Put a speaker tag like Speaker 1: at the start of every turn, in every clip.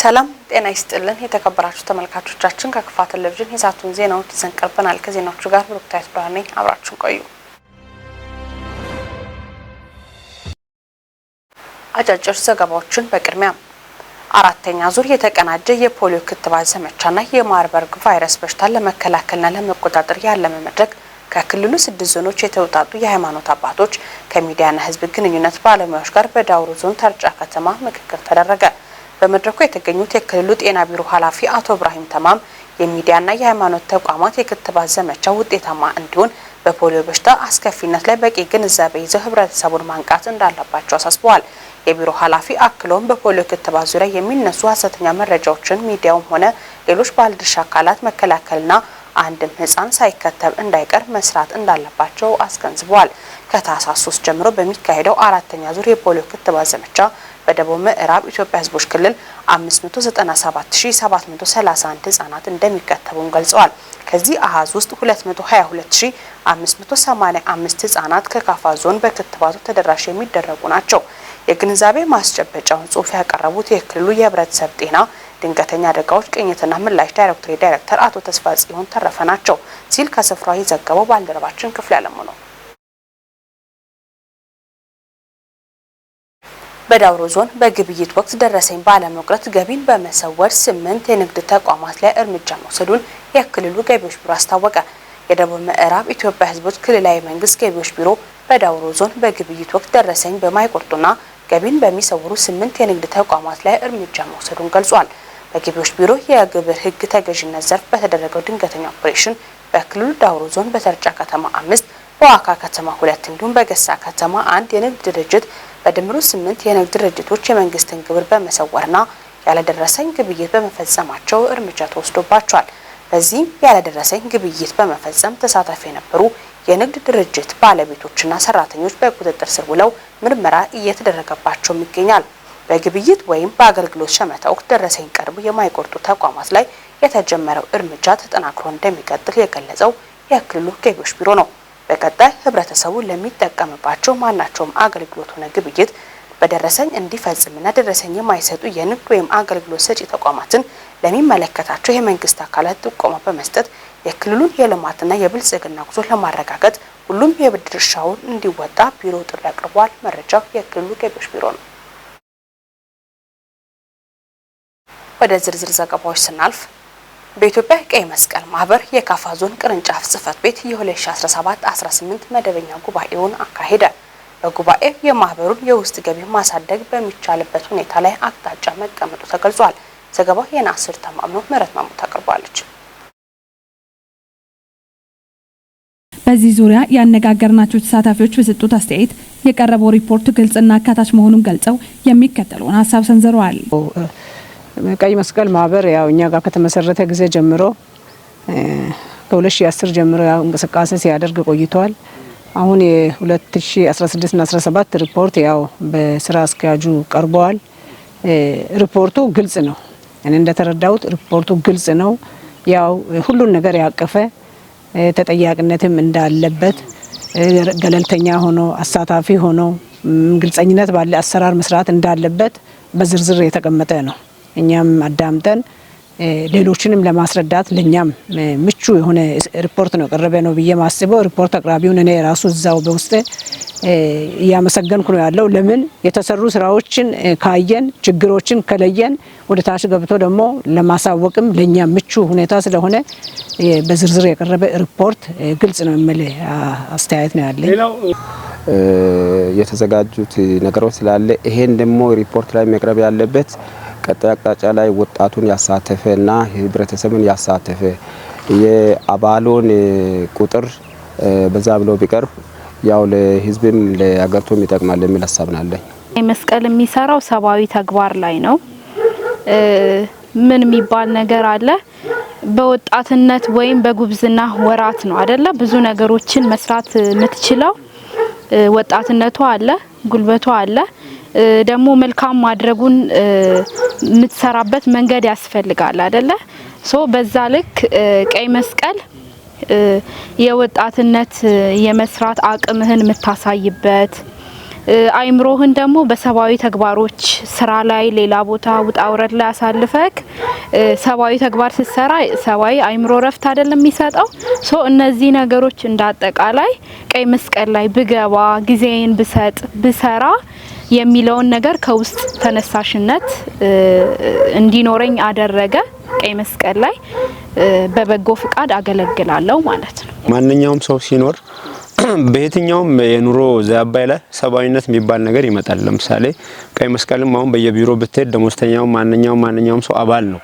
Speaker 1: ሰላም ጤና ይስጥልን የተከበራችሁ ተመልካቾቻችን፣ ከክፋ ቴሌቪዥን የሰዓቱን ዜናዎች ይዘን ቀርበናል። ከዜናዎቹ ጋር ብሩክታዊት ብርሃኔ ነኝ። አብራችሁን ቆዩ። አጫጭር ዘገባዎችን በቅድሚያ፣ አራተኛ ዙር የተቀናጀ የፖሊዮ ክትባት ዘመቻና የማርበርግ ቫይረስ በሽታን ለመከላከልና ለመቆጣጠር ያለመ መድረክ ከክልሉ ስድስት ዞኖች የተውጣጡ የሃይማኖት አባቶች ከሚዲያና ሕዝብ ግንኙነት ባለሙያዎች ጋር በዳውሮ ዞን ተርጫ ከተማ ምክክር ተደረገ። በመድረኩ የተገኙት የክልሉ ጤና ቢሮ ኃላፊ አቶ እብራሂም ተማም የሚዲያና የሃይማኖት ተቋማት የክትባት ዘመቻ ውጤታማ እንዲሆን በፖሊዮ በሽታ አስከፊነት ላይ በቂ ግንዛቤ ይዘው ህብረተሰቡን ማንቃት እንዳለባቸው አሳስበዋል። የቢሮ ኃላፊ አክለውም በፖሊዮ ክትባት ዙሪያ የሚነሱ ሀሰተኛ መረጃዎችን ሚዲያውም ሆነ ሌሎች ባለድርሻ አካላት መከላከልና አንድም ህፃን ሳይከተብ እንዳይቀር መስራት እንዳለባቸው አስገንዝበዋል። ከታህሳስ 3 ጀምሮ በሚካሄደው አራተኛ ዙር የፖሊዮ ክትባት ዘመቻ በደቡብ ምዕራብ ኢትዮጵያ ህዝቦች ክልል 597,731 ህጻናት እንደሚከተቡም ገልጸዋል። ከዚህ አሃዝ ውስጥ 222,585 ህጻናት ከካፋ ዞን በክትባቱ ተደራሽ የሚደረጉ ናቸው። የግንዛቤ ማስጨበጫውን ጽሁፍ ያቀረቡት የክልሉ የህብረተሰብ ጤና ድንገተኛ አደጋዎች ቅኝትና ምላሽ ዳይሬክቶሬት ዳይሬክተር አቶ ተስፋ ጽዮን ተረፈ ናቸው ሲል ከስፍራው የዘገበው ባልደረባችን ክፍሌ አለሙ ነው። በዳውሮ ዞን በግብይት ወቅት ደረሰኝ ባለመቁረጥ ገቢን በመሰወር 8 የንግድ ተቋማት ላይ እርምጃ መውሰዱን የክልሉ ገቢዎች ቢሮ አስታወቀ። የደቡብ ምዕራብ ኢትዮጵያ ሕዝቦች ክልላዊ መንግስት ገቢዎች ቢሮ በዳውሮ ዞን በግብይት ወቅት ደረሰኝ በማይቆርጡና ገቢን በሚሰውሩ 8 የንግድ ተቋማት ላይ እርምጃ መውሰዱን ገልጿል። በገቢዎች ቢሮ የግብር ሕግ ተገዥነት ዘርፍ በተደረገው ድንገተኛ ኦፕሬሽን በክልሉ ዳውሮ ዞን በተርጫ ከተማ 5፣ በዋካ ከተማ 2 እንዲሁም በገሳ ከተማ 1 የንግድ ድርጅት በድምሩ 8 የንግድ ድርጅቶች የመንግስትን ግብር በመሰወርና ያለደረሰኝ ግብይት በመፈጸማቸው እርምጃ ተወስዶባቸዋል። በዚህም ያለደረሰኝ ግብይት በመፈጸም ተሳታፊ የነበሩ የንግድ ድርጅት ባለቤቶችና ሰራተኞች በቁጥጥር ስር ውለው ምርመራ እየተደረገባቸውም ይገኛል። በግብይት ወይም በአገልግሎት ሸመታ ወቅት ደረሰኝ ቀድሞ የማይቆርጡ ተቋማት ላይ የተጀመረው እርምጃ ተጠናክሮ እንደሚቀጥል የገለጸው የክልሉ ገቢዎች ቢሮ ነው። በቀጣይ ህብረተሰቡ ለሚጠቀምባቸው ማናቸውም አገልግሎት ሆነ ግብይት በደረሰኝ እንዲፈጽምና ደረሰኝ የማይሰጡ የንግድ ወይም አገልግሎት ሰጪ ተቋማትን ለሚመለከታቸው የመንግስት አካላት ጥቆማ በመስጠት የክልሉን የልማትና የብልጽግና ጉዞ ለማረጋገጥ ሁሉም የድርሻውን እንዲወጣ ቢሮው ጥሪ አቅርቧል። መረጃው የክልሉ ገቢዎች ቢሮ ነው። ወደ ዝርዝር ዘገባዎች ስናልፍ፣ በኢትዮጵያ ቀይ መስቀል ማህበር የካፋ ዞን ቅርንጫፍ ጽህፈት ቤት የ2017-18 መደበኛ ጉባኤውን አካሄደ። በጉባኤው የማህበሩን የውስጥ ገቢ ማሳደግ በሚቻልበት ሁኔታ ላይ አቅጣጫ መቀመጡ ተገልጿል። ዘገባው የናስር ተማምኖ፣ ምህረት ማሙ ታቀርበዋለች።
Speaker 2: በዚህ ዙሪያ ያነጋገርናቸው ተሳታፊዎች በሰጡት አስተያየት የቀረበው ሪፖርት ግልጽና አካታች መሆኑን ገልጸው የሚከተለውን ሀሳብ ሰንዝረዋል።
Speaker 3: ቀይ መስቀል ማህበር ያው እኛ ጋር ከተመሰረተ ጊዜ ጀምሮ፣ ከ2010 ጀምሮ ያው እንቅስቃሴ ሲያደርግ ቆይቷል። አሁን የ2016 እና 17 ሪፖርት ያው በስራ አስኪያጁ ቀርበዋል። ሪፖርቱ ግልጽ ነው። እኔ እንደተረዳሁት ሪፖርቱ ግልጽ ነው። ያው ሁሉን ነገር ያቀፈ፣ ተጠያቂነትም እንዳለበት፣ ገለልተኛ ሆኖ፣ አሳታፊ ሆኖ፣ ግልጸኝነት ባለ አሰራር መስራት እንዳለበት በዝርዝር የተቀመጠ ነው። እኛም አዳምጠን ሌሎችንም ለማስረዳት ለእኛም ምቹ የሆነ ሪፖርት ነው የቀረበ ነው ብዬ ማስበው። ሪፖርት አቅራቢውን እኔ ራሱ እዛው በውስጤ እያመሰገንኩ ነው ያለው። ለምን የተሰሩ ስራዎችን ካየን፣ ችግሮችን ከለየን፣ ወደ ታች ገብቶ ደግሞ ለማሳወቅም ለእኛ ምቹ ሁኔታ ስለሆነ በዝርዝር የቀረበ ሪፖርት ግልጽ ነው የሚል አስተያየት ነው ያለኝ።
Speaker 4: የተዘጋጁት ነገሮች ስላለ ይሄን ደግሞ ሪፖርት ላይ መቅረብ ያለበት ቀጣይ አቅጣጫ ላይ ወጣቱን ያሳተፈ እና ህብረተሰብን ያሳተፈ የአባሉን ቁጥር በዛ ብሎ ቢቀርብ ያው ለህዝብም ለሀገሪቱም ይጠቅማል የሚል ሀሳብ ነው ያለኝ።
Speaker 5: መስቀል የሚሰራው ሰብአዊ ተግባር ላይ ነው። ምን የሚባል ነገር አለ? በወጣትነት ወይም በጉብዝና ወራት ነው አይደለ? ብዙ ነገሮችን መስራት የምትችለው። ወጣትነቱ አለ፣ ጉልበቱ አለ። ደግሞ መልካም ማድረጉን የምትሰራበት መንገድ ያስፈልጋል አይደለ? So በዛ ልክ ቀይ መስቀል የወጣትነት የመስራት አቅምህን የምታሳይበት፣ አይምሮህን ደግሞ በሰብአዊ ተግባሮች ስራ ላይ፣ ሌላ ቦታ ውጣ ውረድ ላይ አሳልፈክ ሰብአዊ ተግባር ስትሰራ ሰብአዊ አይምሮ ረፍት አይደለም የሚሰጠው። So እነዚህ ነገሮች እንዳጠቃላይ ቀይ መስቀል ላይ ብገባ፣ ጊዜዬን ብሰጥ፣ ብሰራ የሚለውን ነገር ከውስጥ ተነሳሽነት እንዲኖረኝ አደረገ። ቀይ መስቀል ላይ በበጎ ፍቃድ አገለግላለሁ ማለት ነው።
Speaker 6: ማንኛውም ሰው ሲኖር በየትኛውም የኑሮ ዘይቤ ላይ ሰብአዊነት የሚባል ነገር ይመጣል። ለምሳሌ ቀይ መስቀልም አሁን በየቢሮ ብትሄድ ደሞዝተኛው ማንኛውም ሰው አባል ነው።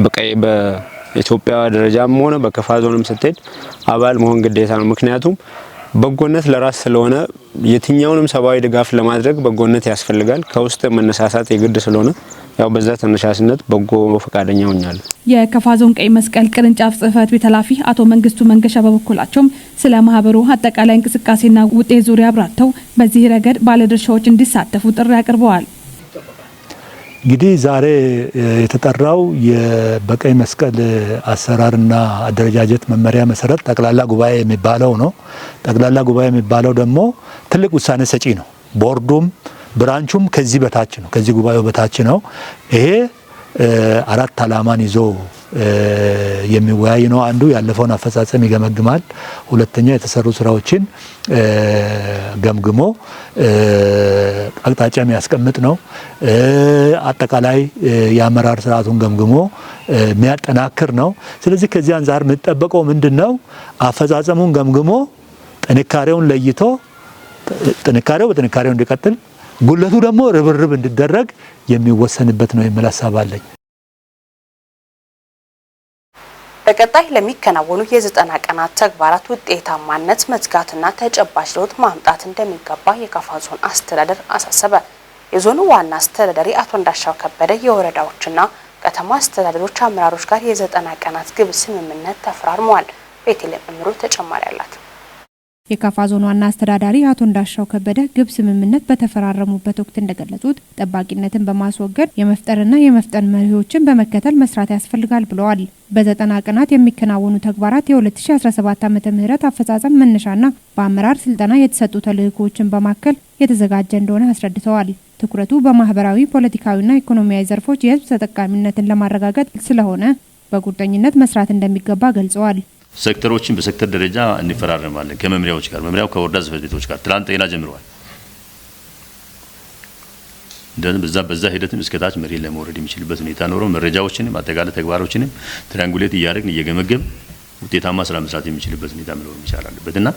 Speaker 6: በቀይ በኢትዮጵያ ደረጃም ሆነ በከፋ ዞንም ስትሄድ አባል መሆን ግዴታ ነው። ምክንያቱም በጎነት ለራስ ስለሆነ የትኛውንም ሰብአዊ ድጋፍ ለማድረግ በጎነት ያስፈልጋል። ከውስጥ መነሳሳት የግድ ስለሆነ ያው በዛ ተነሳሽነት በጎ ፈቃደኛ ሆኛለሁ።
Speaker 2: የከፋ ዞን ቀይ መስቀል ቅርንጫፍ ጽህፈት ቤት ኃላፊ አቶ መንግስቱ መንገሻ በበኩላቸውም ስለ ማህበሩ አጠቃላይ እንቅስቃሴና ውጤት ዙሪያ አብራርተው በዚህ ረገድ ባለድርሻዎች እንዲሳተፉ ጥሪ አቅርበዋል።
Speaker 7: እንግዲህ ዛሬ የተጠራው በቀይ መስቀል አሰራርና አደረጃጀት መመሪያ መሰረት ጠቅላላ ጉባኤ የሚባለው ነው። ጠቅላላ ጉባኤ የሚባለው ደግሞ ትልቅ ውሳኔ ሰጪ ነው። ቦርዱም branch ኡም ከዚህ በታች ነው፣ ከዚህ ጉባኤው በታች ነው። ይሄ አራት ዓላማን ይዞ የሚወያይ ነው። አንዱ ያለፈውን አፈጻጸም ይገመግማል። ሁለተኛ የተሰሩ ስራዎችን ገምግሞ አቅጣጫ የሚያስቀምጥ ነው። አጠቃላይ የአመራር ስርዓቱን ገምግሞ የሚያጠናክር ነው። ስለዚህ ከዚህ አንጻር የሚጠበቀው ምንድን ነው? አፈጻጸሙን ገምግሞ ጥንካሬውን ለይቶ ጥንካሬው በጥንካሬው እንዲቀጥል፣ ጉለቱ ደግሞ ርብርብ እንዲደረግ የሚወሰንበት ነው የሚል ሀሳብ አለኝ።
Speaker 1: በቀጣይ ለሚከናወኑ የ90 ቀናት ተግባራት ውጤታማነት መትጋትና ተጨባጭ ለውጥ ማምጣት እንደሚገባ የካፋ ዞን አስተዳደር አሳሰበ። የዞኑ ዋና አስተዳዳሪ አቶ እንዳሻው ከበደ የወረዳዎችና ከተማ አስተዳደሮች አመራሮች ጋር የ90 ቀናት ግብ ስምምነት ተፈራርመዋል። ቤተልሔም እምሩ ተጨማሪ አላት።
Speaker 8: የካፋ ዞን ዋና አስተዳዳሪ አቶ እንዳሻው ከበደ ግብ ስምምነት በተፈራረሙበት ወቅት እንደገለጹት ጠባቂነትን በማስወገድ የመፍጠርና የመፍጠን መርሆችን በመከተል መስራት ያስፈልጋል ብለዋል። በ90 ቀናት የሚከናወኑ ተግባራት የ2017 ዓ.ም አፈጻጸም መነሻና በአመራር ስልጠና የተሰጡ ተልዕኮዎችን በማከል የተዘጋጀ እንደሆነ አስረድተዋል። ትኩረቱ በማህበራዊ፣ ፖለቲካዊና ኢኮኖሚያዊ ዘርፎች የህዝብ ተጠቃሚነትን ለማረጋገጥ ስለሆነ በቁርጠኝነት መስራት እንደሚገባ ገልጸዋል።
Speaker 9: ሴክተሮችን በሴክተር ደረጃ እንፈራረማለን ከመምሪያዎች ጋር፣ መምሪያው ከወረዳ ጽህፈት ቤቶች ጋር። ትላንት ጤና ጀምረዋል። በዛ በዛ ሂደትም እስከታች መሬት ለመውረድ የሚችልበት ሁኔታ ኖሮ መረጃዎችንም አጠቃላይ ተግባሮችንም triangulate እያደረግን እየገመገምን ውጤታማ ስራ መስራት የሚችልበት ሁኔታ መኖር መቻል አለበት እና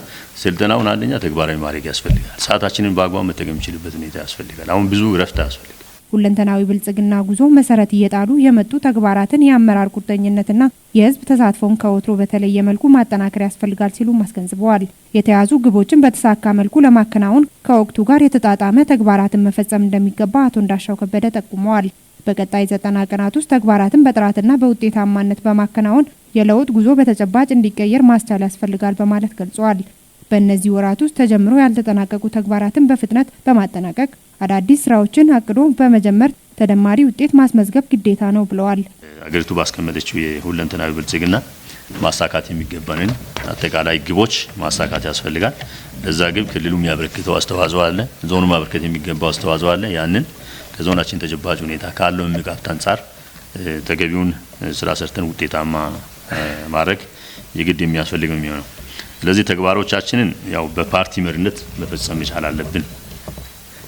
Speaker 9: ስልጠናውን አንደኛ ተግባራዊ ማድረግ ያስፈልጋል። ሰዓታችንን በአግባቡ መጠቀም የሚችልበት ሁኔታ ያስፈልጋል። አሁን ብዙ እረፍት አያስፈልግም።
Speaker 8: ሁለንተናዊ ብልጽግና ጉዞ መሰረት እየጣሉ የመጡ ተግባራትን የአመራር ቁርጠኝነትና የሕዝብ ተሳትፎን ከወትሮ በተለየ መልኩ ማጠናከር ያስፈልጋል ሲሉም አስገንዝበዋል። የተያዙ ግቦችን በተሳካ መልኩ ለማከናወን ከወቅቱ ጋር የተጣጣመ ተግባራትን መፈጸም እንደሚገባ አቶ እንዳሻው ከበደ ጠቁመዋል። በቀጣይ 90 ቀናት ውስጥ ተግባራትን በጥራትና በውጤታማነት በማከናወን የለውጥ ጉዞ በተጨባጭ እንዲቀየር ማስቻል ያስፈልጋል በማለት ገልጸዋል። በእነዚህ ወራት ውስጥ ተጀምሮ ያልተጠናቀቁ ተግባራትን በፍጥነት በማጠናቀቅ አዳዲስ ስራዎችን አቅዶ በመጀመር ተደማሪ ውጤት ማስመዝገብ ግዴታ ነው ብለዋል።
Speaker 9: አገሪቱ ባስቀመጠችው የሁለንተናዊ ብልጽግና ማሳካት የሚገባንን አጠቃላይ ግቦች ማሳካት ያስፈልጋል። ለዛ ግብ ክልሉ የሚያበረክተው አስተዋጽኦ አለ፣ ዞኑ ማበርከት የሚገባው አስተዋጽኦ አለ። ያንን ከዞናችን ተጨባጭ ሁኔታ ካለው እምቅ ሀብት አንጻር ተገቢውን ስራ ሰርተን ውጤታማ ማድረግ የግድ የሚያስፈልግ ነው የሚሆነው። ስለዚህ ተግባሮቻችንን ያው በፓርቲ መሪነት መፈጸም መቻል አለብን።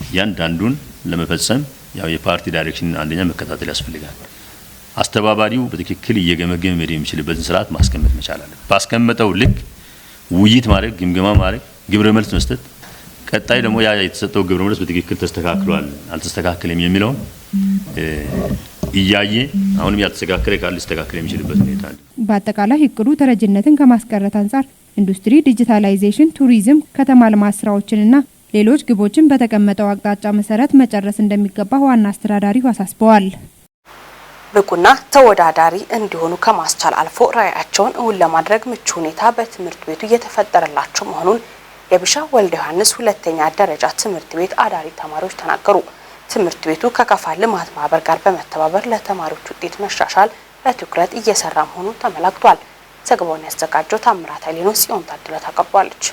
Speaker 9: እያንዳንዱን ለመፈጸም ያው የፓርቲ direction አንደኛ መከታተል ያስፈልጋል። አስተባባሪው በትክክል እየገመገመ መሄድ የሚችልበትን ስርዓት ማስቀመጥ መቻል አለብን። ባስቀመጠው ልክ ውይይት ማድረግ፣ ግምገማ ማድረግ፣ ግብረ መልስ መስጠት፣ ቀጣይ ደግሞ ያ የተሰጠው ግብረ መልስ በትክክል ተስተካክሏል አልተስተካከለም የሚለውን እያየ አሁንም ያልተስተካከለ ካለ ሊስተካከል የሚችልበት ሁኔታ አለ።
Speaker 8: በአጠቃላይ እቅዱ ተረጅነትን ከማስቀረት አንጻር ኢንዱስትሪ፣ ዲጂታላይዜሽን፣ ቱሪዝም፣ ከተማ ልማት ስራዎችንና ሌሎች ግቦችን በተቀመጠው አቅጣጫ መሰረት መጨረስ እንደሚገባ ዋና አስተዳዳሪው አሳስበዋል።
Speaker 1: ብቁና ተወዳዳሪ እንዲሆኑ ከማስቻል አልፎ ራዕያቸውን እውን ለማድረግ ምቹ ሁኔታ በትምህርት ቤቱ እየተፈጠረላቸው መሆኑን የቢሻ ወልደ ዮሐንስ ሁለተኛ ደረጃ ትምህርት ቤት አዳሪ ተማሪዎች ተናገሩ። ትምህርት ቤቱ ከከፋ ልማት ማህበር ጋር በመተባበር ለተማሪዎች ውጤት መሻሻል በትኩረት እየሰራ መሆኑ ተመላክቷል። ዘገባውን ያዘጋጀው ታምራት ኃይሌ ነው። ጽዮን ታደለ ታቀርበዋለች።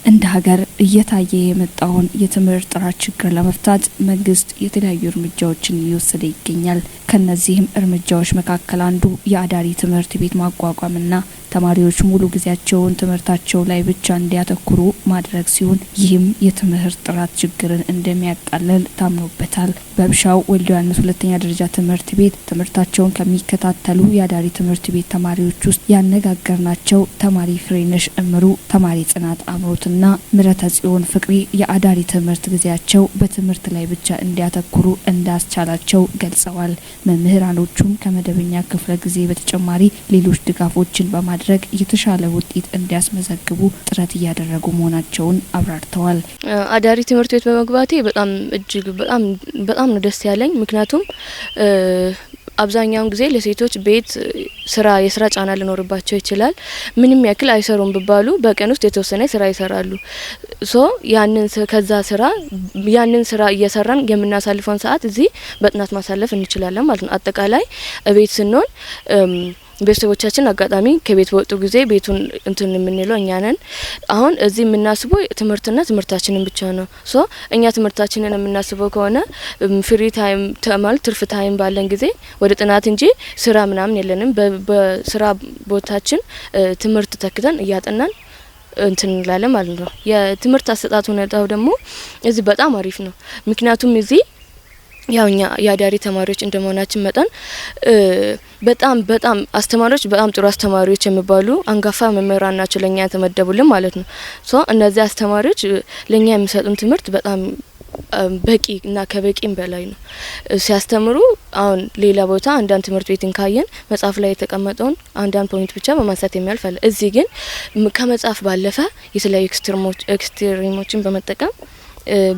Speaker 10: እንደ ሀገር እየታየ የመጣውን የትምህርት ጥራት ችግር ለመፍታት መንግስት የተለያዩ እርምጃዎችን እየወሰደ ይገኛል። ከነዚህም እርምጃዎች መካከል አንዱ የአዳሪ ትምህርት ቤት ማቋቋምና ተማሪዎች ሙሉ ጊዜያቸውን ትምህርታቸው ላይ ብቻ እንዲያተኩሩ ማድረግ ሲሆን፣ ይህም የትምህርት ጥራት ችግርን እንደሚያቃልል ታምኖበታል። በብሻው ወልደ ዮሐንስ ሁለተኛ ደረጃ ትምህርት ቤት ትምህርታቸውን ከሚከታተሉ የአዳሪ ትምህርት ቤት ተማሪዎች ውስጥ ያነጋገርናቸው ተማሪ ፍሬነሽ እምሩ፣ ተማሪ ጽናት አምሮትና ምረተ ጽዮን ፍቅሬ የአዳሪ ትምህርት ጊዜያቸው በትምህርት ላይ ብቻ እንዲያተኩሩ እንዳስቻላቸው ገልጸዋል። መምህራኖቹም ከመደበኛ ክፍለ ጊዜ በተጨማሪ ሌሎች ድጋፎችን በማድረግ የተሻለ ውጤት እንዲያስመዘግቡ ጥረት እያደረጉ መሆናቸውን አብራርተዋል።
Speaker 11: አዳሪ ትምህርት ቤት በመግባቴ በጣም እጅግ በጣም በጣም ነው ደስ ያለኝ። ምክንያቱም አብዛኛውን ጊዜ ለሴቶች ቤት ስራ የስራ ጫና ሊኖርባቸው ይችላል። ምንም ያክል አይሰሩም ቢባሉ በቀን ውስጥ የተወሰነ ስራ ይሰራሉ። So ያንን ከዛ ስራ ያንን ስራ እየሰራን የምናሳልፈውን ሰዓት እዚህ በጥናት ማሳለፍ እንችላለን ማለት ነው። አጠቃላይ እቤት ስንሆን ቤተሰቦቻችን አጋጣሚ ከቤት በወጡ ጊዜ ቤቱን እንትን የምንለው እኛ ነን። አሁን እዚህ የምናስበው ትምህርትና ትምህርታችንን ብቻ ነው። So እኛ ትምህርታችንን የምናስበው ከሆነ free time ማለት ትርፍ time ባለን ጊዜ ወደ ጥናት እንጂ ስራ ምናምን የለንም። በስራ ቦታችን ትምህርት ተክተን እያጠናን እንትን እንላለን ማለት ነው። የትምህርት አሰጣጥ ሁኔታው ደግሞ እዚህ በጣም አሪፍ ነው። ምክንያቱም እዚህ ያው እኛ የአዳሪ ተማሪዎች እንደመሆናችን መጠን በጣም በጣም አስተማሪዎች በጣም ጥሩ አስተማሪዎች የሚባሉ አንጋፋ መምህራን ናቸው ለኛ የተመደቡልን ማለት ነው። So እነዚህ አስተማሪዎች ለኛ የሚሰጡን ትምህርት በጣም በቂ እና ከበቂም በላይ ነው። ሲያስተምሩ አሁን ሌላ ቦታ አንዳንድ ትምህርት ቤትን ካየን መጽሐፍ ላይ የተቀመጠውን አንዳንድ point ብቻ በማንሳት የሚያልፍ አለ። እዚህ ግን ከመጽሐፍ ባለፈ የተለያዩ extreme ኦችን በመጠቀም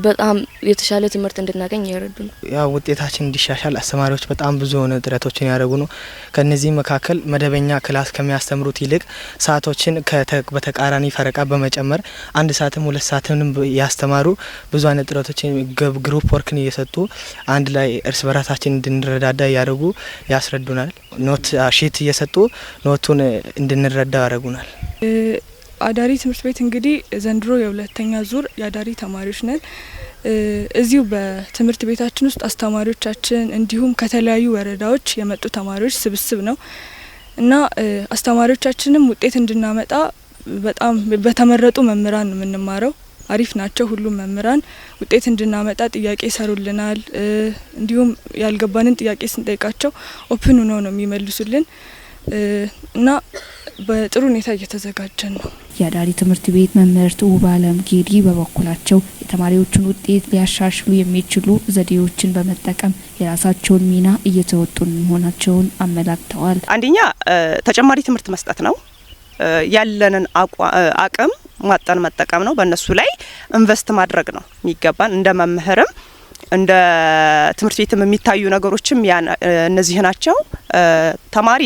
Speaker 11: በጣም የተሻለ ትምህርት እንድናገኝ እየረዱ ነው።
Speaker 12: ያው ውጤታችን እንዲሻሻል አስተማሪዎች በጣም ብዙ የሆነ ጥረቶችን ያደረጉ ነው። ከነዚህ መካከል መደበኛ class ከሚያስተምሩት ይልቅ ሰዓቶችን በተቃራኒ ፈረቃ በመጨመር 1 ሰዓትም 2 ሰዓትም ያስተማሩ፣ ብዙ አይነት ጥረቶችን group work ን እየሰጡ አንድ ላይ እርስ በራሳችን እንድንረዳዳ እያደረጉ ያስረዱናል። Note sheet እየሰጡ note ኡን እንድንረዳ ያደርጉናል።
Speaker 13: አዳሪ ትምህርት ቤት እንግዲህ ዘንድሮ የሁለተኛ ዙር የአዳሪ ተማሪዎች ነን። እዚሁ በትምህርት ቤታችን ውስጥ አስተማሪዎቻችን እንዲሁም ከተለያዩ ወረዳዎች የመጡ ተማሪዎች ስብስብ ነው እና አስተማሪዎቻችንም ውጤት እንድናመጣ በጣም በተመረጡ መምህራን ነው የምንማረው። አሪፍ ናቸው ሁሉም መምህራን። ውጤት እንድናመጣ ጥያቄ ይሰሩልናል። እንዲሁም ያልገባንን ጥያቄ ስንጠይቃቸው open ሆነው ነው የሚመልሱልን እና በጥሩ ሁኔታ እየተዘጋጀን ነው።
Speaker 10: የአዳሪ ትምህርት ቤት መምህርት ውብ አለም ጌዲ በበኩላቸው የተማሪዎቹን ውጤት ሊያሻሽሉ የሚችሉ ዘዴዎችን በመጠቀም የራሳቸውን ሚና እየተወጡ መሆናቸውን አመላክተዋል።
Speaker 14: አንደኛ ተጨማሪ ትምህርት መስጠት ነው። ያለንን አቅም ሟጠን መጠቀም ነው። በእነሱ ላይ invest ማድረግ ነው የሚገባን፣ እንደ መምህርም እንደ ትምህርት ቤትም የሚታዩ ነገሮችም እነዚህ ናቸው። ተማሪ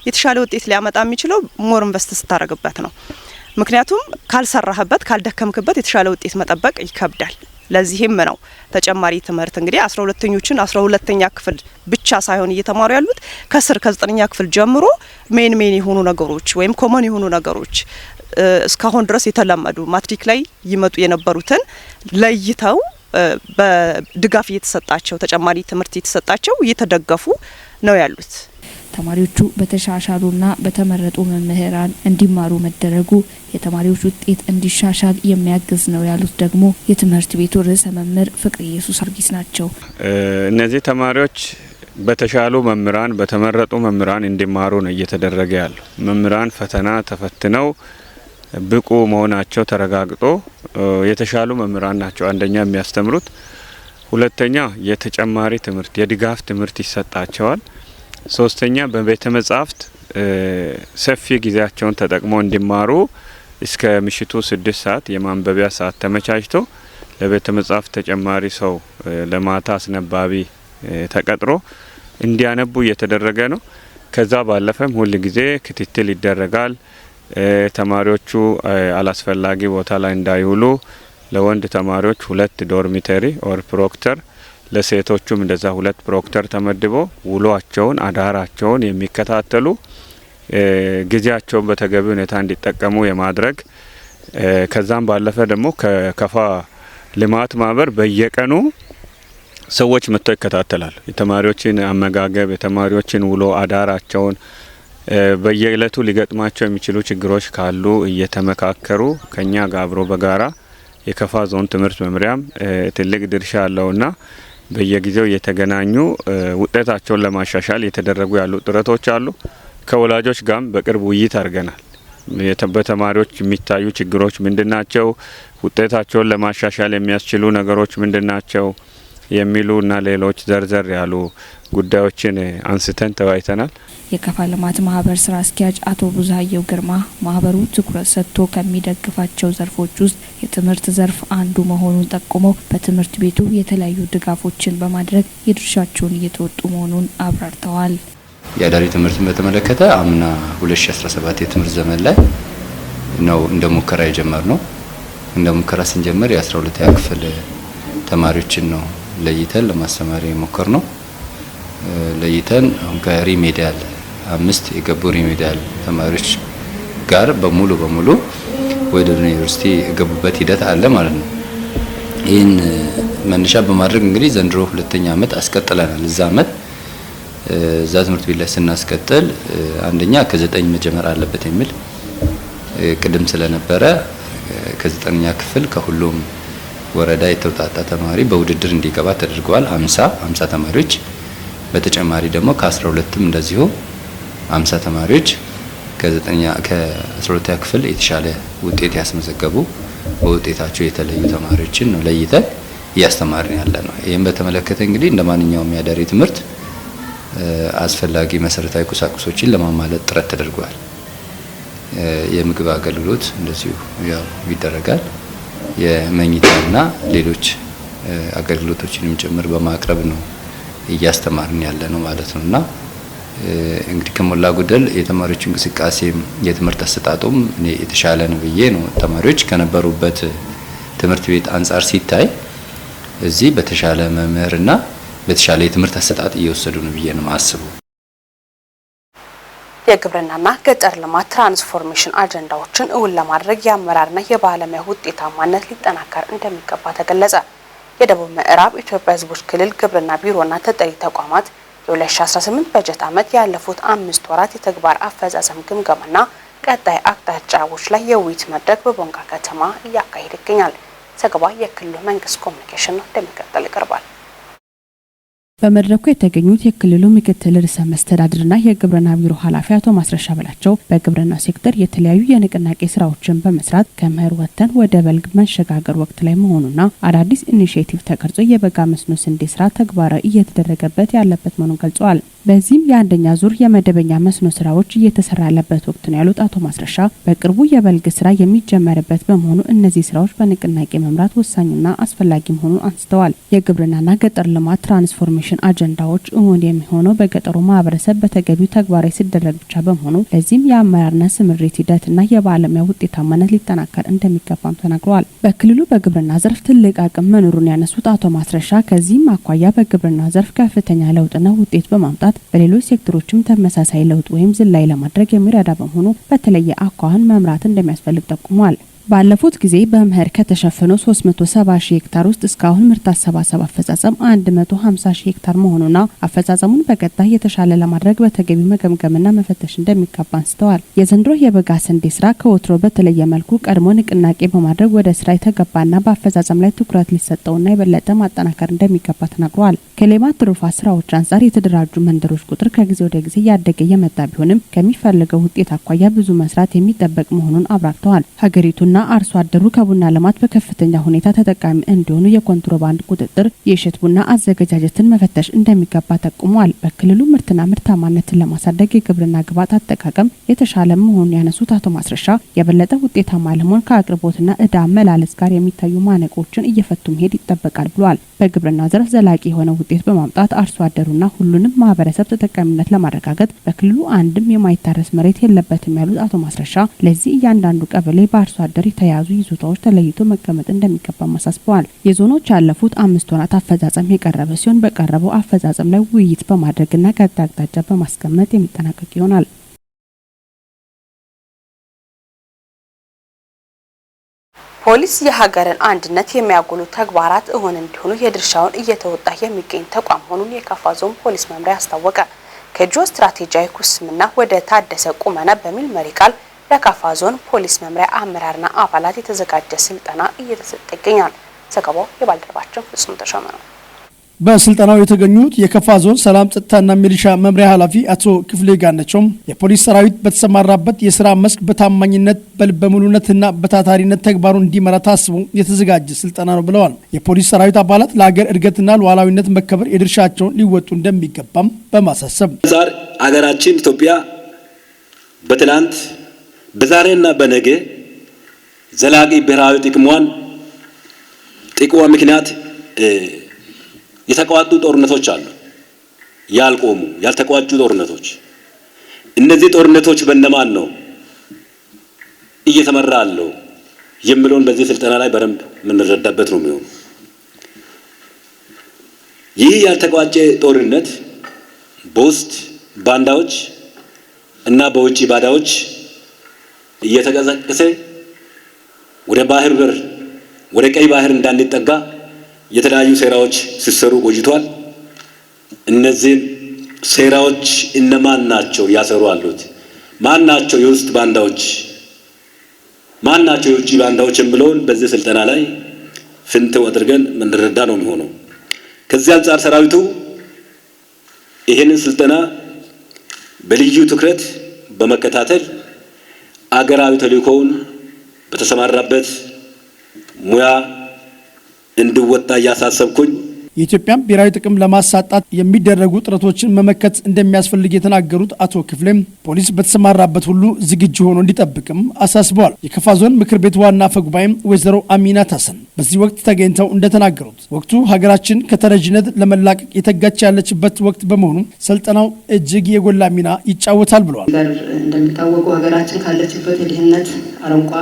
Speaker 14: የተሻለ ውጤት ሊያመጣ የሚችለው more invest ስታደርግበት ነው። ምክንያቱም ካልሰራህበት፣ ካልደከምክበት የተሻለ ውጤት መጠበቅ ይከብዳል። ለዚህም ነው ተጨማሪ ትምህርት እንግዲህ 12ተኞችን 12ተኛ ክፍል ብቻ ሳይሆን እየተማሩ ያሉት፣ ከስር ከ9ኛ ክፍል ጀምሮ main main የሆኑ ነገሮች ወይም common የሆኑ ነገሮች፣ እስካሁን ድረስ የተለመዱ ማትሪክ ላይ ይመጡ የነበሩትን ለይተው በድጋፍ እየተሰጣቸው፣ ተጨማሪ ትምህርት እየተሰጣቸው፣ እየተደገፉ ነው ያሉት።
Speaker 10: ተማሪዎቹ በተሻሻሉና በተመረጡ መምህራን እንዲማሩ መደረጉ የተማሪዎች ውጤት እንዲሻሻል የሚያግዝ ነው ያሉት ደግሞ የትምህርት ቤቱ ርዕሰ መምህር ፍቅረ ኢየሱስ አርጊስ ናቸው።
Speaker 15: እነዚህ ተማሪዎች በተሻሉ መምህራን፣ በተመረጡ መምህራን እንዲማሩ ነው እየተደረገ ያለው። መምህራን ፈተና ተፈትነው ብቁ መሆናቸው ተረጋግጦ የተሻሉ መምህራን ናቸው አንደኛ የሚያስተምሩት፣ ሁለተኛ የተጨማሪ ትምህርት የድጋፍ ትምህርት ይሰጣቸዋል። ሶስተኛ በቤተ መጻሕፍት ሰፊ ጊዜያቸውን ተጠቅመው እንዲማሩ እስከ ምሽቱ 6 ሰዓት የማንበቢያ ሰዓት ተመቻችቶ ለቤተ መጻሕፍት ተጨማሪ ሰው ለማታ አስነባቢ ተቀጥሮ እንዲያነቡ እየተደረገ ነው። ከዛ ባለፈም ሁል ጊዜ ክትትል ይደረጋል። ተማሪዎቹ አላስፈላጊ ቦታ ላይ እንዳይውሉ ለወንድ ተማሪዎች ሁለት dormitory or proctor፣ ለሴቶቹም እንደዛ ሁለት proctor ተመድቦ ውሏቸውን አዳራቸውን የሚከታተሉ፣ ጊዜያቸውን በተገቢ ሁኔታ እንዲጠቀሙ የማድረግ ከዛም ባለፈ ደግሞ ከከፋ ልማት ማህበር በየቀኑ ሰዎች መጥተው ይከታተላሉ። የተማሪዎችን አመጋገብ፣ የተማሪዎችን ውሎ አዳራቸውን፣ በየእለቱ ሊገጥማቸው የሚችሉ ችግሮች ካሉ እየተመካከሩ ከኛ ጋር አብሮ በጋራ የከፋ ዞን ትምህርት መምሪያም ትልቅ ድርሻ አለውና በየጊዜው እየተገናኙ ውጤታቸውን ለማሻሻል የተደረጉ ያሉ ጥረቶች አሉ። ከወላጆች ጋርም በቅርብ ውይይት አድርገናል። በተማሪዎች የሚታዩ ችግሮች ምንድናቸው? ውጤታቸውን ለማሻሻል የሚያስችሉ ነገሮች ምንድናቸው? የሚሉና ሌሎች ዘርዘር ያሉ ጉዳዮችን አንስተን ተወያይተናል።
Speaker 10: የከፋ ልማት ማህበር ስራ አስኪያጅ አቶ ቡዛየው ግርማ ማህበሩ ትኩረት ሰጥቶ ከሚደግፋቸው ዘርፎች ውስጥ የትምህርት ዘርፍ አንዱ መሆኑን ጠቁመው በትምህርት ቤቱ የተለያዩ ድጋፎችን በማድረግ የድርሻቸውን እየተወጡ መሆኑን አብራርተዋል።
Speaker 16: የአዳሪ ትምህርትን በተመለከተ አምና 2017 የትምህርት ዘመን ላይ ነው እንደ ሙከራ የጀመርነው። እንደ ሙከራ ስንጀምር የ12ኛ ክፍል ተማሪዎችን ነው ለይተን ለማስተማር የሞከርነው። ለይተን አሁን ከ remedial 5 የገቡ remedial ተማሪዎች ጋር በሙሉ በሙሉ ወደ ዩኒቨርሲቲ የገቡበት ሂደት አለ ማለት ነው። ይህን መነሻ በማድረግ እንግዲህ ዘንድሮ ሁለተኛ አመት አስቀጥለናል። እዛ አመት እዛ ትምህርት ቤት ላይ ስናስቀጥል አንደኛ ከ9 መጀመር አለበት የሚል ቅድም ስለነበረ ከ9ኛ ክፍል ከሁሉም ወረዳ የተውጣጣ ተማሪ በውድድር እንዲገባ ተደርጓል። 50 ተማሪዎች በተጨማሪ ደግሞ ከ12ም እንደዚሁ 50 ተማሪዎች ከ9ኛ ከ12ኛ ክፍል የተሻለ ውጤት ያስመዘገቡ በውጤታቸው የተለዩ ተማሪዎችን ነው ለይተን እያስተማርን ያለ ነው። ይህም በተመለከተ እንግዲህ እንደማንኛውም የአዳሪ ትምህርት አስፈላጊ መሰረታዊ ቁሳቁሶችን ለማሟላት ጥረት ተደርጓል። የምግብ አገልግሎት እንደዚሁ ያው ይደረጋል። የመኝታና ሌሎች አገልግሎቶችንም ጭምር በማቅረብ ነው እያስተማርን ያለ ነው ማለት ነውና እንግዲህ ከሞላ ጎደል የተማሪዎች እንቅስቃሴ የትምህርት አሰጣጡም የተሻለ ነው ብዬ ነው። ተማሪዎች ከነበሩበት ትምህርት ቤት አንጻር ሲታይ እዚህ በተሻለ መምህርና በተሻለ የትምህርት አሰጣጥ እየወሰዱ ነው ብዬ ነው የማስበው።
Speaker 1: የግብርናና ገጠር ልማት ትራንስፎርሜሽን አጀንዳዎችን እውን ለማድረግ የአመራርና የባለሙያ ውጤታማነት ሊጠናከር እንደሚገባ ተገለጸ። የደቡብ ምዕራብ ኢትዮጵያ ሕዝቦች ክልል ግብርና ቢሮና ተጠሪ ተቋማት የ2018 በጀት ዓመት ያለፉት 5 ወራት የተግባር አፈጻጸም ግምገማና ቀጣይ አቅጣጫዎች ላይ የውይይት መድረክ በቦንጋ ከተማ እያካሄደ ይገኛል። ዘገባ የክልሉ መንግስት ኮሚኒኬሽን ነው፣ እንደሚከተል ይቀርባል።
Speaker 2: በመድረኩ የተገኙት የክልሉ ምክትል ርዕሰ መስተዳድርና የግብርና ቢሮ ኃላፊ አቶ ማስረሻ በላቸው በግብርና ሴክተር የተለያዩ የንቅናቄ ስራዎችን በመስራት ከመኸር ወጥተን ወደ በልግ መሸጋገር ወቅት ላይ መሆኑና አዳዲስ initiative ተቀርጾ የበጋ መስኖ ስንዴ ስራ ተግባራዊ እየተደረገበት ያለበት መሆኑን ገልጸዋል። በዚህም የአንደኛ ዙር የመደበኛ መስኖ ስራዎች እየተሰራ ያለበት ወቅት ነው ያሉት አቶ ማስረሻ በቅርቡ የበልግ ስራ የሚጀመርበት በመሆኑ እነዚህ ስራዎች በንቅናቄ መምራት ወሳኝና አስፈላጊ መሆኑን አንስተዋል። የግብርናና ገጠር ልማት ትራንስፎርሜሽን አጀንዳዎች እውን የሚሆነው በገጠሩ ማህበረሰብ በተገቢው ተግባራዊ ሲደረግ ብቻ በመሆኑ ለዚህም የአመራርና ስምሪት ሂደትና የባለሙያ ውጤታማነት ሊጠናከር እንደሚገባም ተናግረዋል። በክልሉ በግብርና ዘርፍ ትልቅ አቅም መኖሩን ያነሱት አቶ ማስረሻ ከዚህም አኳያ በግብርና ዘርፍ ከፍተኛ ለውጥና ውጤት በማምጣት በሌሎች ሴክተሮችም ተመሳሳይ ለውጥ ወይም ዝላይ ለማድረግ የሚረዳ በመሆኑ በተለየ አኳኋን መምራት እንደሚያስፈልግ ጠቁሟል። ባለፉት ጊዜ በመኸር ከተሸፈነው 370 ሺህ ሄክታር ውስጥ እስካሁን ምርት አሰባሰብ አፈጻጸም 150 ሺህ ሄክታር መሆኑና አፈጻጸሙን በቀጣይ የተሻለ ለማድረግ በተገቢው መገምገምና መፈተሽ እንደሚገባ አንስተዋል። የዘንድሮ የበጋ ስንዴ ስራ ከወትሮ በተለየ መልኩ ቀድሞ ንቅናቄ በማድረግ ወደ ስራ የተገባና በአፈጻጸም ላይ ትኩረት ሊሰጠውና የበለጠ ማጠናከር እንደሚገባ ተናግረዋል። ከሌማት ትሩፋት ስራዎች አንጻር የተደራጁ መንደሮች ቁጥር ከጊዜ ወደ ጊዜ እያደገ የመጣ ቢሆንም ከሚፈልገው ውጤት አኳያ ብዙ መስራት የሚጠበቅ መሆኑን አብራርተዋል። ሀገሪቱና አርሶ አደሩ ከቡና ልማት በከፍተኛ ሁኔታ ተጠቃሚ እንዲሆኑ የኮንትሮባንድ ቁጥጥር፣ የእሸት ቡና አዘገጃጀትን መፈተሽ እንደሚገባ ጠቁመዋል። በክልሉ ምርትና ምርታማነትን ለማሳደግ የግብርና ግብዓት አጠቃቀም የተሻለ መሆኑን ያነሱት አቶ ማስረሻ የበለጠ ውጤታማ ለመሆን ከአቅርቦትና ዕዳ መላለስ ጋር የሚታዩ ማነቆችን እየፈቱ መሄድ ይጠበቃል ብሏል። በግብርና ዘርፍ ዘላቂ የሆነ ውጤት በማምጣት አርሶ አደሩና ሁሉንም ማህበረሰብ ተጠቃሚነት ለማረጋገጥ በክልሉ አንድም የማይታረስ መሬት የለበትም ያሉት አቶ ማስረሻ ለዚህ እያንዳንዱ ቀበሌ በአርሶ አደር የተያዙ ይዞታዎች ተለይቶ መቀመጥ እንደሚገባ አሳስበዋል። የዞኖች ያለፉት 5 ወራት አፈጻጸም የቀረበ ሲሆን በቀረበው አፈጻጸም ላይ ውይይት በማድረግና ቀጣይ አቅጣጫ በማስቀመጥ የሚጠናቀቅ ይሆናል።
Speaker 1: ፖሊስ የሀገርን አንድነት የሚያጎሉ ተግባራት እውን እንዲሆኑ የድርሻውን እየተወጣ የሚገኝ ተቋም መሆኑን የካፋ ዞን ፖሊስ መምሪያ አስታወቀ። ከጂኦ ስትራቴጂያዊ ኩስምና ወደ ታደሰ ቁመና በሚል መሪ ቃል ለካፋ ዞን ፖሊስ መምሪያ አመራርና አባላት የተዘጋጀ ስልጠና እየተሰጠ ይገኛል። ዘገባው የባልደረባችን ፍጹም ተሾመ ነው።
Speaker 17: በስልጠናው የተገኙት የከፋ ዞን ሰላም ጸጥታና ሚሊሻ መምሪያ ኃላፊ አቶ ክፍሌ ጋነቸው የፖሊስ ሰራዊት በተሰማራበት የስራ መስክ በታማኝነት፣ በልበ ሙሉነትና በታታሪነት ተግባሩን እንዲመራ ታስቦ የተዘጋጀ ስልጠና ነው ብለዋል። የፖሊስ ሰራዊት አባላት ለሀገር እድገትና ሉዓላዊነት መከበር የድርሻቸውን ሊወጡ እንደሚገባም በማሳሰብ
Speaker 18: ዛሬ አገራችን ኢትዮጵያ በትላንት፣ በዛሬና በነገ ዘላቂ ብሔራዊ ጥቅሟ ምክንያት የተቋጡ ጦርነቶች አሉ። ያልቆሙ፣ ያልተቋጩ ጦርነቶች። እነዚህ ጦርነቶች በእነማን ነው እየተመራ አለው የሚለውን በዚህ ስልጠና ላይ በደንብ የምንረዳበት ነው የሚሆነው። ይህ ያልተቋጨ ጦርነት በውስጥ ባንዳዎች እና በውጪ ባዳዎች እየተቀሰቀሰ ወደ ባህር በር፣ ወደ ቀይ ባህር እንዳንጠጋ የተለያዩ ሴራዎች ሲሰሩ ቆይቷል። እነዚህን ሴራዎች እነማን ናቸው ያሰሩ አሉት? ማን ናቸው የውስጥ ባንዳዎች? ማን ናቸው የውጭ ባንዳዎች የሚለውን በዚህ ስልጠና ላይ ፍንትው አድርገን የምንረዳ ነው የሚሆነው። ከዚህ አንጻር ሰራዊቱ ይህንን ስልጠና በልዩ ትኩረት በመከታተል አገራዊ ተልእኮውን በተሰማራበት ሙያ እንዲወጣ እያሳሰብኩኝ፣
Speaker 17: የኢትዮጵያን ብሔራዊ ጥቅም ለማሳጣት የሚደረጉ ጥረቶችን መመከት እንደሚያስፈልግ የተናገሩት አቶ ክፍሌም ፖሊስ በተሰማራበት ሁሉ ዝግጁ ሆኖ እንዲጠብቅም አሳስበዋል። የከፋ ዞን ምክር ቤት ዋና አፈ ጉባኤም ወይዘሮ አሚናት ሀሰን በዚህ ወቅት ተገኝተው እንደተናገሩት ወቅቱ ሀገራችን ከተረጂነት ለመላቀቅ የተጋች ያለችበት ወቅት በመሆኑ ስልጠናው እጅግ የጎላ ሚና ይጫወታል ብለዋል።
Speaker 19: እንደሚታወቀው ሀገራችን ካለችበት የድህነት አረንቋ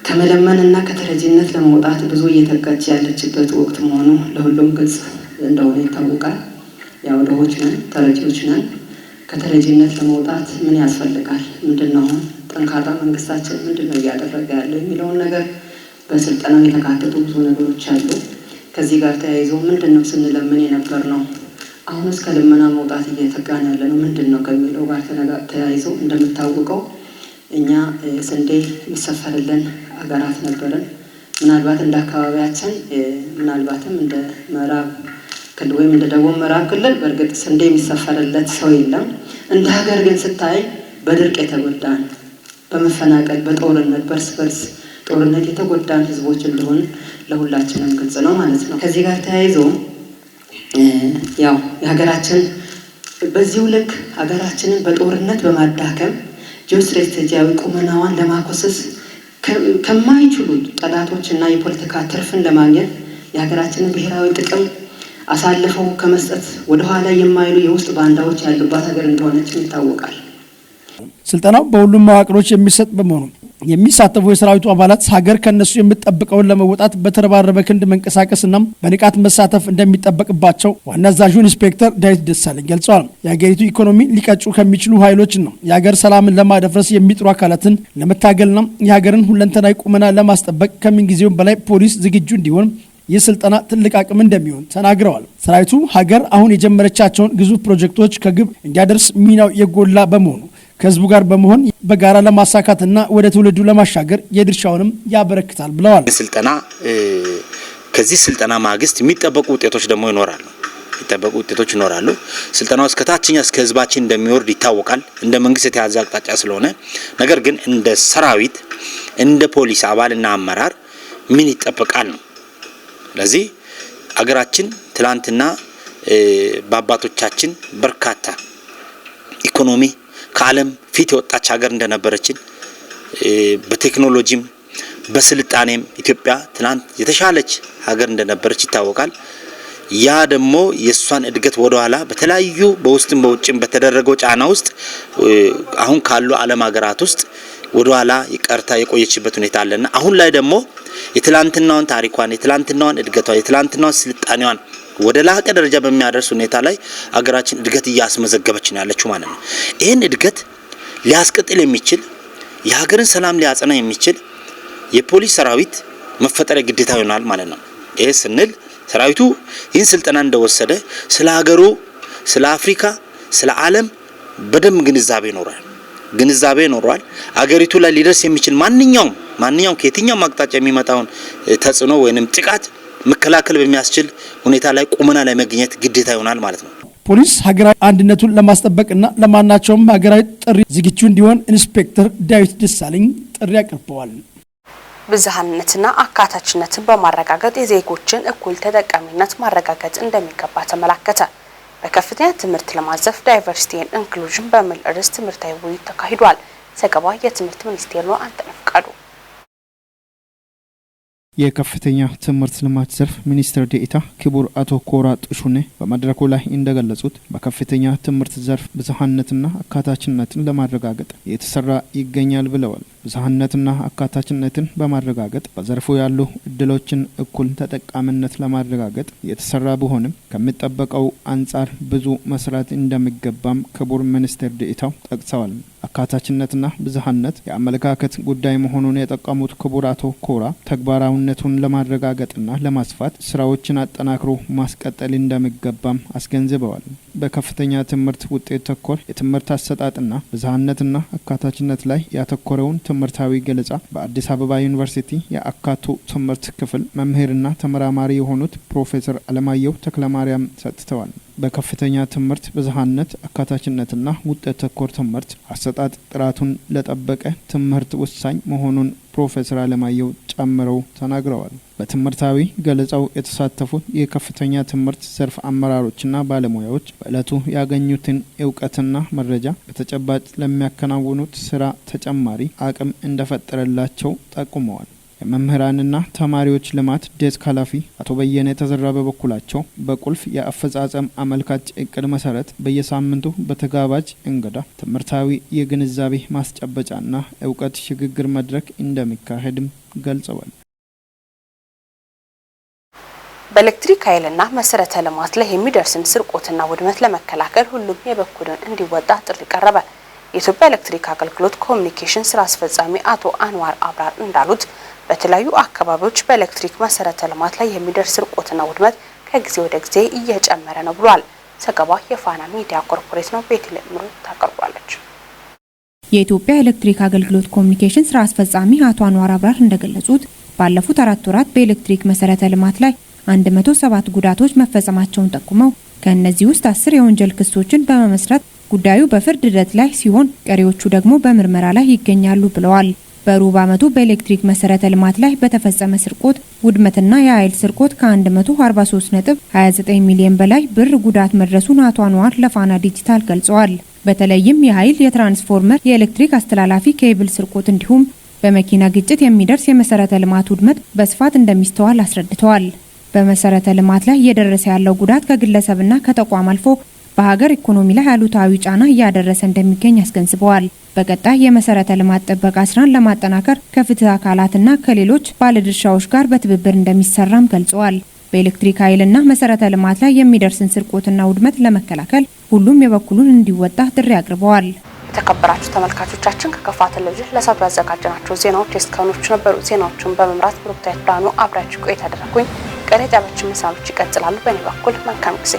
Speaker 19: ከመለመንና ከተረጂነት ለመውጣት ብዙ እየተጋች ያለችበት ወቅት መሆኑ ለሁሉም ግልጽ እንደሆነ ይታወቃል። ያው ድሆች ነን፣ ተረጂዎች ነን። ከተረጂነት ለመውጣት ምን ያስፈልጋል? ምንድነው ጠንካራ መንግስታችን ምንድነው እያደረገ ያለው የሚለውን ነገር በስልጠናው የተካተቱ ብዙ ነገሮች አሉ። ከዚህ ጋር ተያይዞ ምንድነው ስንለምን የነበር ነው፣ አሁንስ ከልመና መውጣት እየተጋን ያለ ነው ምንድነው ከሚለው ጋር ተያይዞ እንደምታወቀው እኛ ስንዴ የሚሰፈርልን አገራት ነበርን። ምናልባት እንደ አካባቢያችን፣ ምናልባትም እንደ ምዕራብ ክልል ወይም እንደ ደቡብ ምዕራብ ክልል በእርግጥ ስንዴ የሚሰፈርለት ሰው የለም። እንደ ሀገር ግን ስታይ በድርቅ የተጎዳን፣ በመፈናቀል፣ በጦርነት፣ በእርስ በርስ ጦርነት የተጎዳን ህዝቦች እንደሆን ለሁላችንም ግልጽ ነው ማለት ነው። ከዚህ ጋር ተያይዞ ያው የሀገራችን በዚሁ ልክ ሀገራችንን በጦርነት በማዳከም ጂኦስትራቴጂያዊ ቁመናዋን ለማኮሰስ ከማይችሉ ጠላቶች እና የፖለቲካ ትርፍን ለማግኘት የሀገራችንን ብሔራዊ ጥቅም አሳልፈው ከመስጠት ወደኋላ የማይሉ የውስጥ ባንዳዎች ያሉባት ሀገር እንደሆነችም ይታወቃል።
Speaker 17: ስልጠናው በሁሉም መዋቅሮች የሚሰጥ በመሆኑ የሚሳተፉ የሰራዊቱ አባላት ሀገር ከነሱ የምትጠብቀውን ለመወጣት በተረባረበ ክንድ መንቀሳቀስና በንቃት መሳተፍ እንደሚጠበቅባቸው ዋና አዛዡ ኢንስፔክተር ዳዊት ደሳለኝ ገልጸዋል። የሀገሪቱ ኢኮኖሚ ሊቀጩ ከሚችሉ ኃይሎች ነው የሀገር ሰላምን ለማደፍረስ የሚጥሩ አካላትን ለመታገልና የሀገርን ሁለንተናዊ ቁመና ለማስጠበቅ ከምንጊዜውም በላይ ፖሊስ ዝግጁ እንዲሆን ይህ ስልጠና ትልቅ አቅም እንደሚሆን ተናግረዋል። ሰራዊቱ ሀገር አሁን የጀመረቻቸውን ግዙፍ ፕሮጀክቶች ከግብ እንዲያደርስ ሚናው የጎላ በመሆኑ ከህዝቡ ጋር በመሆን በጋራ ለማሳካትና ወደ ትውልዱ ለማሻገር የድርሻውንም ያበረክታል ብለዋል።
Speaker 20: ስልጠና ከዚህ ስልጠና ማግስት የሚጠበቁ ውጤቶች ደግሞ ይኖራሉ። የሚጠበቁ ውጤቶች ይኖራሉ። ስልጠናው እስከ ታችኛ እስከ ህዝባችን እንደሚወርድ ይታወቃል። እንደ መንግስት የተያዘ አቅጣጫ ስለሆነ፣ ነገር ግን እንደ ሰራዊት፣ እንደ ፖሊስ አባልና አመራር ምን ይጠበቃል ነው። ስለዚህ አገራችን ትላንትና በአባቶቻችን በርካታ ኢኮኖሚ ከዓለም ፊት የወጣች ሀገር እንደነበረችን፣ በቴክኖሎጂም በስልጣኔም ኢትዮጵያ ትናንት የተሻለች ሀገር እንደነበረች ይታወቃል። ያ ደግሞ የእሷን እድገት ወደኋላ በተለያዩ በውስጥም በውጭም በተደረገው ጫና ውስጥ አሁን ካሉ ዓለም ሀገራት ውስጥ ወደኋላ ቀርታ የቆየችበት ሁኔታ አለና፣ አሁን ላይ ደግሞ የትላንትናውን ታሪኳን፣ የትላንትናዋን እድገቷን፣ የትላንትናዋን ስልጣኔዋን ወደ ላቀ ደረጃ በሚያደርስ ሁኔታ ላይ አገራችን እድገት እያስመዘገበች ነው ያለችው ማለት ነው። ይህን እድገት ሊያስቀጥል የሚችል፣ የሀገርን ሰላም ሊያጸና የሚችል፣ የፖሊስ ሰራዊት መፈጠር ግዴታ ይሆናል ማለት ነው። ይህ ስንል ሰራዊቱ ይህን ስልጠና እንደወሰደ ስለ ሀገሩ፣ ስለ አፍሪካ፣ ስለ ዓለም በደንብ ግንዛቤ ይኖረዋል። አገሪቱ ላይ ሊደርስ የሚችል ማንኛውም ከየትኛውም አቅጣጫ የሚመጣውን ተጽዕኖ ወይንም ጥቃት መከላከል በሚያስችል ሁኔታ ላይ ቁመና ላይ መገኘት ግዴታ ይሆናል ማለት ነው።
Speaker 17: ፖሊስ ሀገራዊ አንድነቱን ለማስጠበቅና ለማናቸውም ሀገራዊ ጥሪ ዝግጁ እንዲሆን ኢንስፔክተር ዳዊት ደሳለኝ ጥሪ አቅርበዋል።
Speaker 1: ብዝሃነትና አካታችነትን በማረጋገጥ የዜጎችን እኩል ተጠቃሚነት ማረጋገጥ እንደሚገባ ተመላከተ። በከፍተኛ ትምህርት ልማት ዘርፍ diversity and inclusion በሚል ርዕስ ትምህርታዊ ውይይት ተካሂዷል። ዘገባ የትምህርት ሚኒስቴር ነው። አንተነህ ፍቃዱ።
Speaker 21: የከፍተኛ ትምህርት ልማት ዘርፍ ሚኒስትር ዴኤታ ክቡር አቶ ኮራ ጥሹኔ በመድረኩ ላይ እንደገለጹት፣ በከፍተኛ ትምህርት ዘርፍ ብዝሃነትና አካታችነትን ለማረጋገጥ እየተሰራ ይገኛል ብለዋል። ብዝሃነትና አካታችነትን በማረጋገጥ በዘርፉ ያሉ እድሎችን እኩል ተጠቃሚነት ለማረጋገጥ እየተሰራ ቢሆንም፣ ከሚጠበቀው አንጻር ብዙ መስራት እንደሚገባም ክቡር ሚኒስትር ዴኤታው ጠቅሰዋል። አካታችነትና ብዝሃነት የአመለካከት ጉዳይ መሆኑን የጠቆሙት ክቡር አቶ ኮራ፣ ተግባራዊነቱን ለማረጋገጥና ለማስፋት ስራዎችን አጠናክሮ ማስቀጠል እንደሚገባም አስገንዝበዋል። በከፍተኛ ትምህርት ውጤት ተኮር የትምህርት አሰጣጥና ብዝሃነትና አካታችነት ላይ ያተኮረውን ትምህርታዊ ገለጻ በአዲስ አበባ ዩኒቨርሲቲ የአካቶ ትምህርት ክፍል መምህርና ተመራማሪ የሆኑት ፕሮፌሰር አለማየሁ ተክለማርያም ሰጥተዋል። በከፍተኛ ትምህርት ብዝሃነት፣ አካታችነትና ውጤት ተኮር ትምህርት አሰጣጥ ጥራቱን ለጠበቀ ትምህርት ወሳኝ መሆኑን ፕሮፌሰር አለማየሁ ጨምረው ተናግረዋል። በትምህርታዊ ገለጻው የተሳተፉት የከፍተኛ ትምህርት ዘርፍ አመራሮችና ባለሙያዎች በዕለቱ ያገኙትን እውቀትና መረጃ በተጨባጭ ለሚያከናውኑት ስራ ተጨማሪ አቅም እንደፈጠረላቸው ጠቁመዋል። የመምህራንና ተማሪዎች ልማት ዴስክ ኃላፊ አቶ በየነ ተዘራ በበኩላቸው፣ በቁልፍ የአፈጻጸም አመልካች እቅድ መሰረት በየሳምንቱ በተጋባዥ እንግዳ ትምህርታዊ የግንዛቤ ማስጨበጫና እውቀት ሽግግር መድረክ እንደሚካሄድም ገልጸዋል።
Speaker 1: በኤሌክትሪክ ኃይልና መሰረተ ልማት ላይ የሚደርስን ስርቆትና ውድመት ለመከላከል ሁሉም የበኩሉን እንዲወጣ ጥሪ ቀረበ። የኢትዮጵያ ኤሌክትሪክ አገልግሎት ኮሚኒኬሽን ስራ አስፈጻሚ አቶ አንዋር አብራር እንዳሉት፣ በተለያዩ አካባቢዎች በኤሌክትሪክ መሰረተ ልማት ላይ የሚደርስ ስርቆትና ውድመት ከጊዜ ወደ ጊዜ እየጨመረ ነው ብሏል። ዘገባ የፋና ሚዲያ ኮርፖሬት ነው። ቤተልሔም ምሩ ታቀርባለች።
Speaker 8: የኢትዮጵያ ኤሌክትሪክ አገልግሎት ኮሚኒኬሽን ስራ አስፈጻሚ አቶ አንዋር አብራር እንደገለጹት፣ ባለፉት 4 ወራት በኤሌክትሪክ መሰረተ ልማት ላይ 107 ጉዳቶች መፈጸማቸውን ጠቁመው፣ ከእነዚህ ውስጥ 10 የወንጀል ክሶችን በመመስረት ጉዳዩ በፍርድ ሂደት ላይ ሲሆን ቀሪዎቹ ደግሞ በምርመራ ላይ ይገኛሉ ብለዋል። በሩብ ዓመቱ በኤሌክትሪክ መሰረተ ልማት ላይ በተፈጸመ ስርቆት፣ ውድመትና የኃይል ስርቆት ከ143.29 ሚሊዮን በላይ ብር ጉዳት መድረሱን አቶ አንዋር ለፋና ዲጂታል ገልጸዋል። በተለይም የኃይል፣ የትራንስፎርመር፣ የኤሌክትሪክ አስተላላፊ ኬብል ስርቆት እንዲሁም በመኪና ግጭት የሚደርስ የመሰረተ ልማት ውድመት በስፋት እንደሚስተዋል አስረድተዋል። በመሰረተ ልማት ላይ እየደረሰ ያለው ጉዳት ከግለሰብና ከተቋም አልፎ በሀገር ኢኮኖሚ ላይ አሉታዊ ጫና እያደረሰ እንደሚገኝ አስገንዝበዋል። በቀጣይ የመሰረተ ልማት ጥበቃ ስራን ለማጠናከር ከፍትህ አካላትና ከሌሎች ባለድርሻዎች ጋር በትብብር እንደሚሰራም ገልጸዋል። በኤሌክትሪክ ኃይልና መሰረተ ልማት ላይ የሚደርስን ስርቆትና ውድመት ለመከላከል ሁሉም የበኩሉን እንዲወጣ ጥሪ አቅርበዋል።
Speaker 1: የተከበራችሁ ተመልካቾቻችን፣ ከከፋ ቴሌቪዥን ለሰዓቱ ያዘጋጀናቸው ዜናዎች የእስካሁኖቹ ነበሩ። ዜናዎቹን በመምራት ብሩክታዊት ብርሃኑ አብሬያችሁ ቆይታ አደረኩኝ። ቀሪ ጣቢያችን መሰናዶች ይቀጥላሉ። በእኔ በኩል መልካም ጊዜ።